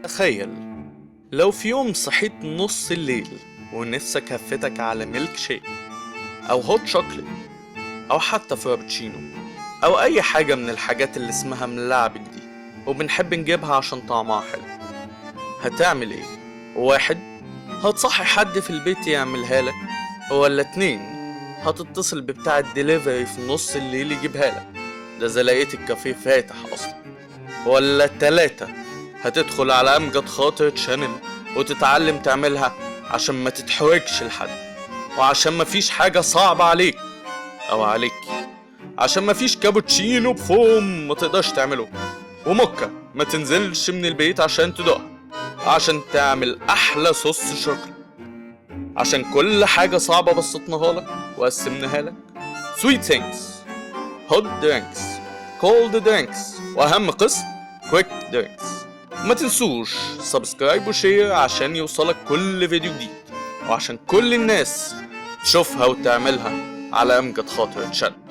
تخيل لو في يوم صحيت نص الليل ونفسك هفتك على ميلك شيك أو hot chocolate أو حتى frappuccino أو أي حاجة من الحاجات اللي اسمها ملعبك دي وبنحب نجيبها عشان طعمها حلو، هتعمل ايه؟ واحد، هتصحي حد في البيت يعملها لك، ولا اتنين، هتتصل ببتاع الدليفري في نص الليل يجيبها لك، ده إذا لقيت الكافيه فاتح أصلا، ولا تلاتة، هتدخل على أمجد خاطر channel وتتعلم تعملها عشان ما تتحرجش لحد، وعشان مفيش حاجة صعبة عليك أو عليك، عشان مفيش كابوتشينو بفوم ما تقدرش تعمله، وموكا ما تنزلش من البيت عشان تدوقها، عشان تعمل أحلى صوص شوكولاتة، عشان كل حاجة صعبة بسطناها لك وقسمناها لك. sweet things، hot drinks، cold drinks، وأهم قسم quick drinks. ما تنسوش subscribe و share عشان يوصلك كل فيديو جديد، وعشان كل الناس تشوفها وتعملها على أمجد خاطر channel.